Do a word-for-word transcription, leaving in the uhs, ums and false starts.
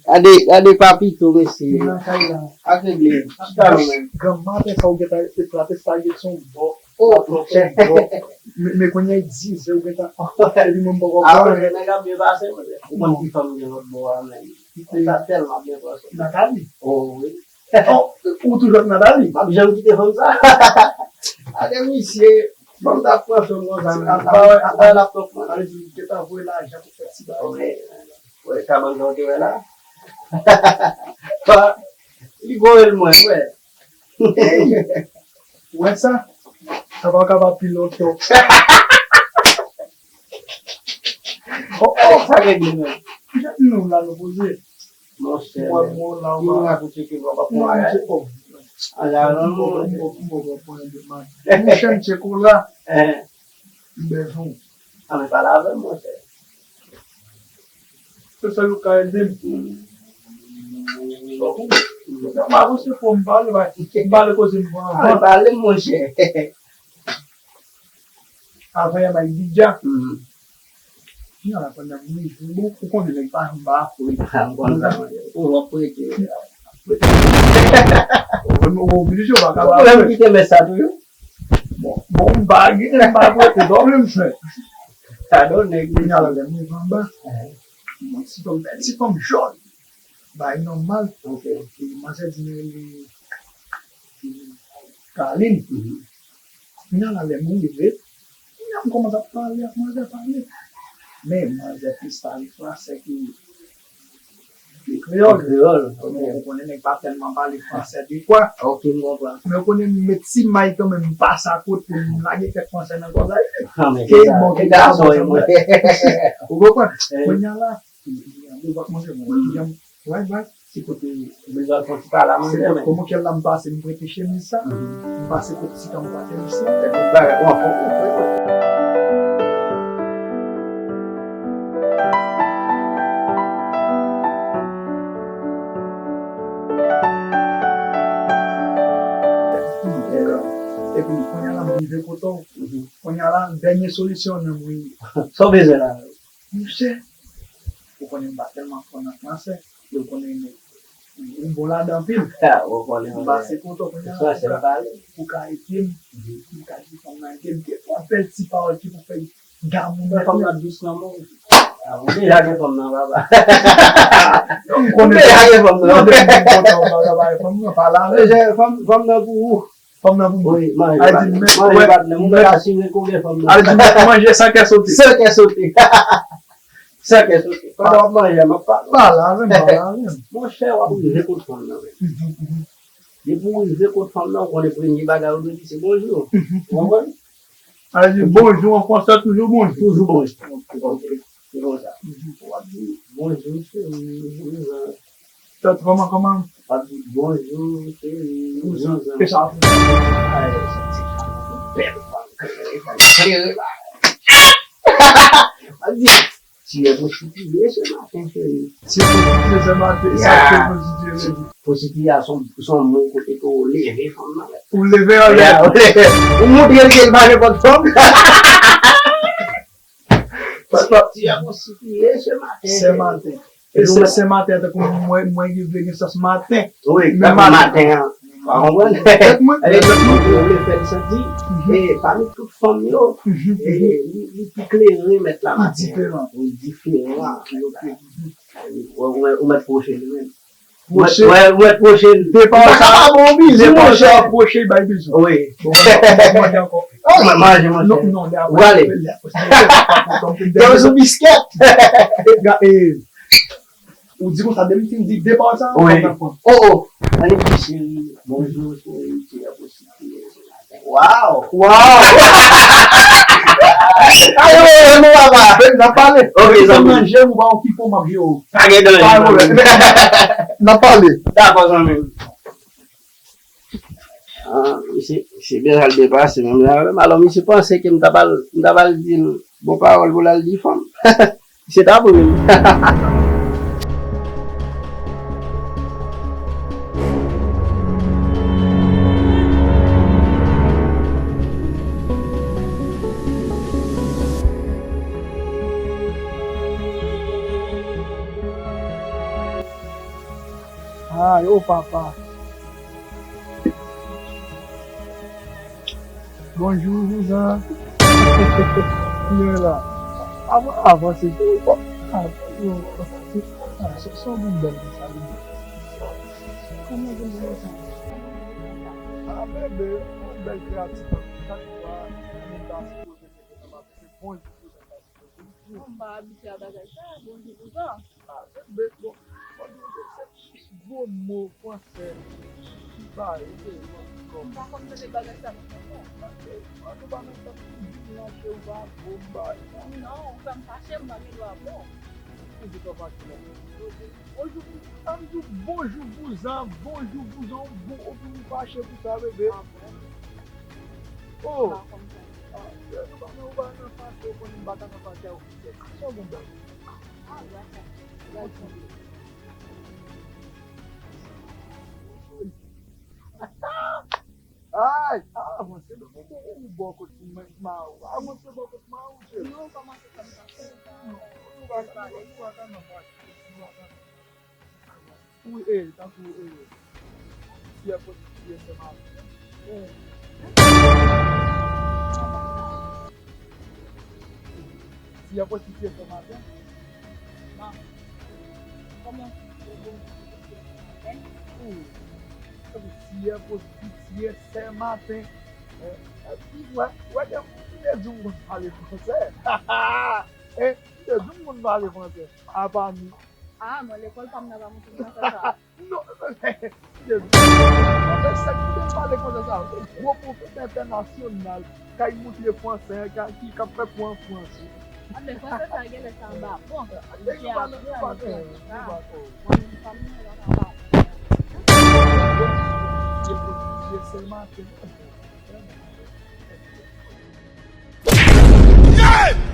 Gade, gade Papito, mesye. Afeble. Chita non, men. Granm maten sa ou gentan eklate sa, gen son bò. Oh, monchè. Men, men kounye a dizè ou gentan. Epi mwen m poko pran. Nèg ap byen pase, monchè. Ou konn ki fanm gen lòt bò a, men. Sa tèlman byen pase. Nathalie. Oh, wi. Oh, ou toujou ak Nathalie? M ap janm kite fanm sa. Ade misye, fanm ta pran fanm konsa, men. Apa, apa l ap pran fanm? Sa vle di, ou gentan voye lajan pou fè ti bagay. Wi. Wi, kabann sa w te wè la. Li voye l mwen, wi. Ou wè sa? Sa pa kapab pi lontan. Oh, oh, sa gen di menm. Jan nou la nou poze. Monchè, mwen, mwen la, mwen rakonte ke papa pou mwen. Monchè, oh. Ala, non, non, non. Monchè, m che kola. M bezwen. A, men pale avè m, monchè. Se sèl ou ka ede m. Bon, m pa konse pou m pale, bay. M pale koze m pran. A, men pale m, monchè. Avan yè bay Vidya. Yon la pandan m rive, bon, ou konnen nèg pa janm pa afwe. A, m konn sa, monchè. Ou w ap prete. Ou oblije, ou pa ka pa afwe. Ou menm ki te mèt sa toujou. Bon, bon, m pa gen, m pa prete, dòmi m fè. Sa don nèg li. Kounye a la, lè m rive anba, yon ti fanm, bèl ti fanm jòn. Bay nòmal. Ok. E manzè di m rele Kalin. Kounye a la, lè m rive, kounye a m kòmanse ap pale ak manzè, pale. Men manzè plis pale fransè ke, ke kreyòl. Kreyòl, ok. Ou konnen nèg pa tèlman pale fransè defwa. Ok, m konprann. Men ou konnen m met ti may kanmenm, m pase akote, m lage kèk fransè nan kò sa. Ah, men se sa. E gason e mwen. Ou konprann? Kounye a la, Li antre vòt manje mwen. Li janm, wè, wè, se kote. Ou bezwen fè yon ti pale a manje, men. Kòman kè l la m pase, m prete chemiz sa. M pase kote ti kanm pa tèmis la. Tout bagay, w anfòm, w anfòm. Epi, kounye a la, m rive kote w. Kounye a la, dènye solisyon nan mwen. Sa w bezwen la? Monchè, ou konnen m pa tèlman fò nan fransè, men ou konnen ou bon ladan anpil. Ah, ou konnen. M pase kote w kounye a la, ou ka ede m, ou ka di fanm nan ede m, gen twa bèl ti pawòl ki pou fè damou nèt. Fanm nan dous nan men w. Ah, ou deja gen fanm nan, papa. Ou deja gen fanm nan. Non, depi m kontan, ou pa ka bay fanm nan, pa la menm. Fanm, fanm nan pou ou. Fanm nan pou mwen. Wi, manje, manje, patnè. Mwen ka asire konbyen fanm nan. Al di manje san kè sote. San kè sote. San kè sote. Pandan w ap manje, m ap pale. Pale avè m, pale avè m. Monchè, w ap rive kot fanm nan, men. Depi w rive kot fanm nan, ou konnen premye bagay ou dwe di se bonjou. Ou konprann? Al di bonjou an fransè, toujou bonjou. Toujou bonjou. Ok, ok. Se konsa. W ap di bonjou, cheri, bonjou. Tèt, kòman, kòman? W ap di bonjou, cheri, bonjou. E sa. Ay, sa ti fanm bèl fanm klere, fanm klere la. W ap di, ti yè pou sitiye se maten, cheri. Ti yè pou sitiye se maten, sa se pou sitiye. Pou sitiye a se yon, se yon mo kote ke w leve fanm nan. Ou leve anlè. Ou montre l ke l pa nenpòt fanm. Ti a konstitiye se maten. Se maten. E se, se maten, tankou mwen, mwen ki vle gen sans maten. Wi, men tankou maten an. Pa konprann? Tèt mwen, tèt mwen. Ou vle fè l santi, e pami tout fanm yo, e li, li pi klere mèt la maten. Li diferan. Li diferan. Ok, ok. Ou, ou, ou mèt pwoche li menm. Mwen, mwen, mwen pwoche l. Depa w sa. Depa w sa pwoche, bay bizou. Wi. Bon, mwen manje ankò. Mwen manje, monchè. Non, non, lè apre. Ou ale. Lè apre. Gen sou biskèt. E, e, ou di konsa, depi m fin di depa w sa, wi, ou konn aprann. Oh, oh. Ann di cheri, bonjou, cheri, cheri, ap osi. Wow! Wow! Ayo, nou papa. N ap pale. Ok, zanmi. Manje, ou pa yon pipo, m ap di w. Pa gen danje. Pa gen pwoblèm. N ap pale. Dakò, zanmi. Ah, misye, misye byen al byen pase, menm jan avè m. Alò, misye panse ke m ta pral, m ta pral di l bon pawòl pou l al di fanm. Se ta pou menm. Ay, o papa. Bonjou, vouzan. Mwen la. Avan, avan, se tou. Bon, avan, se, se, se, se yon moun bèl konsa, li. Kòman ou ye, vouzan? A, bebe, yon bèl kreyati. Chak fwa, moun ta sipoze mete nan maten, se bonjou, vouzan ta sipoze. M pa abitye a bagay sa, bonjou, vouzan. Ah, men bon, fò di w se plis gwo mo fransè ki bare ke yon ti kòb. M pa konn tande bagay sa nan fè non. An nou pa nan tan pou vin lage w pa bon bagay sa. Non, ou fè m fache, m pa gen dwa bon. Ou di w fache la. Bonjou, an di w bonjou vouzan, bonjou vouzan, ou bon, ou vin fache pou sa, bebe. Ah bon? Oh! M pa konn sa. Ah, se nou pa nan, ou pa nan fache, ou konnen m pa ka nan fache avè w. Se yon bon bagay. Ay, avanse, ou bò kot ma ou. Avanse bò kot ma ou, cheri. Non, ou kòmanse fè m pase. Non, ou pa ka, ou pa ka nan pase. Ou, e, tankou, e, si e pwostitiye Senmaten. Si e pwostitiye Senmaten. Bon. Kòman ou bon pwostitiye Senmaten? Ou, tankou si e pwostitiye Senmaten. E, e, wè, wè, gen moun ki te di m konn pale fransè. E, ki te di m konn pale fransè. Apa nou. Ah, mwen lekòl pa m nan pa montre m nan fè sa. Non, Jezi. Anfen, sa ki te pale konsa sa, se gwo pwofesè entènasyonal k al montre fransè, k al, ki, k ap fè kou an Frans. Anfen, fransè sa genlè sa anba pon. Anfen, nou pa, nou pa, nou pa, oh. Mwen menm pa m nan, nan anba pon. Jezi, Jezi, Jezi, Jezi, Jezi.